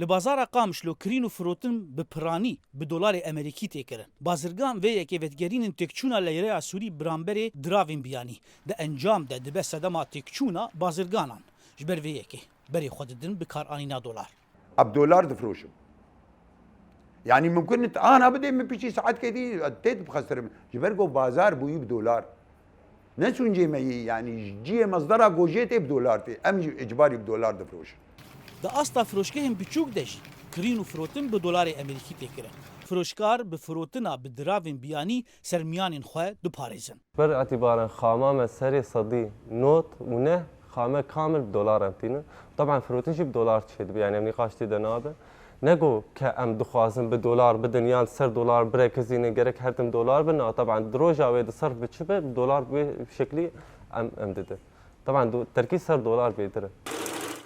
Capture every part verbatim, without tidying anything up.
Li bazara Qamişlo kirîn û firotin bi piranî bi dolarê Amerîkî tê kirin. Bazirgan vê yekê vedigerînin têkçûna leyreya Sûrî biramberê diravên biyanî. Di encam de dibe sedema têkçûna bazirganan. Ji ber vê yekê berê xwe didin bi karanîna dolar. Eb dolar difroşim. Yanî mimkun e ana bidê min piştî saetkê dî tê dibixestirim. Ji ber ku bazar bûyî bi dolar. Ne sûncê me yî, yanî ji cihê mezdera gojê tê bi dolar tê. Em jî icbarî bi dolar difroşin. Di asta firoşgehên biçûk de jî kirîn û firotin bi dolarê Amerîkî tê kirin. Firoşkar bi firotina bi diravên biyanî sermiyanên xwe diparêzin. Ber îtîbaran xama me serê sedî nod û neh xame kamil bi dolar em tînin. Teban firotin jî bi dolar çêdibe, yanî em nîqaş tê de nabe. Ne go ke em dixwazin bi dolar bidin yan ser dolar birekizînin, gerek her tim dolar bin. Na, teban di roja wê di serf bi çi be, bi dolar bi wê şeklî em, em didin. Teban do-, terkî ser dolar bêtir e.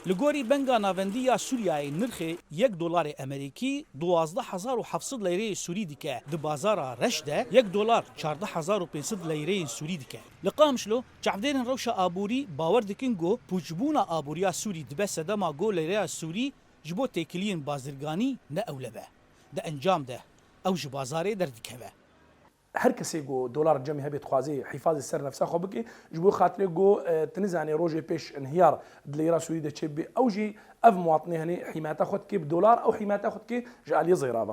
Li gorî Benga Navendî ya Sûriyeyê nirxê yek dolarê Amerîkî duwazdeh hezar û heft sed leyreyê Sûrî dike. Di bazara reş de yek dolar çardeh hezar û pênc sed leyreyên Sûrî dike. Li Qamişlo çavdêrên rewşa aborî bawer dikin ku pûçbûna aboriya Sûrî dibe sedema ku leyreya Sûrî ji bo têkiliyên bazirganî ne ewle be. Di encam de ew ji bazarê derdikeve. Her kesê ku dolar cemê hebe dixwazê hîfazê ser nefsa xwe bike, ji bo xatirê ku, e, tu nizanê rojê pêş inhiyar di leyra Sûrî de çê bibe, ew jî ev muwatinê henê hîmeta xwe dike bi dolar, ew hîmeta xwe dike ji aliyê zêra ve.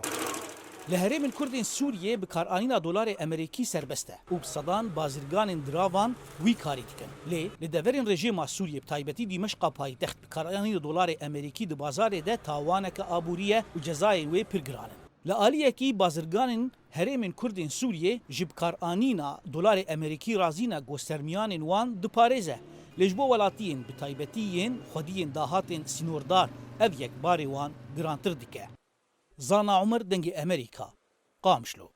Li herêmên Kurdên Sûriyê bikaranîna dolarê Amerîkî serbest e û bi sedan bazirganên diravan wî karî dikin. Lê li deverên rejîma Sûriyê, bi taybetî Dîmeşqa paytext, bikaranîna dolarê Amerîkî di bazarê de tawaneke aborî ye û cezayên wê pir giran in. Li aliyekî bazirganên herêmên Kurdên Sûriyê ji bikaranîna dolarê Amerîkî razî ne ku sermiyanên wan diparêze. Lê ji bo welatiyên, bi taybetî yên xwediyên dahatên sînordar, ev yek barê wan girantir dike. Zana Umer, Dengê Amerîka, Qamişlo.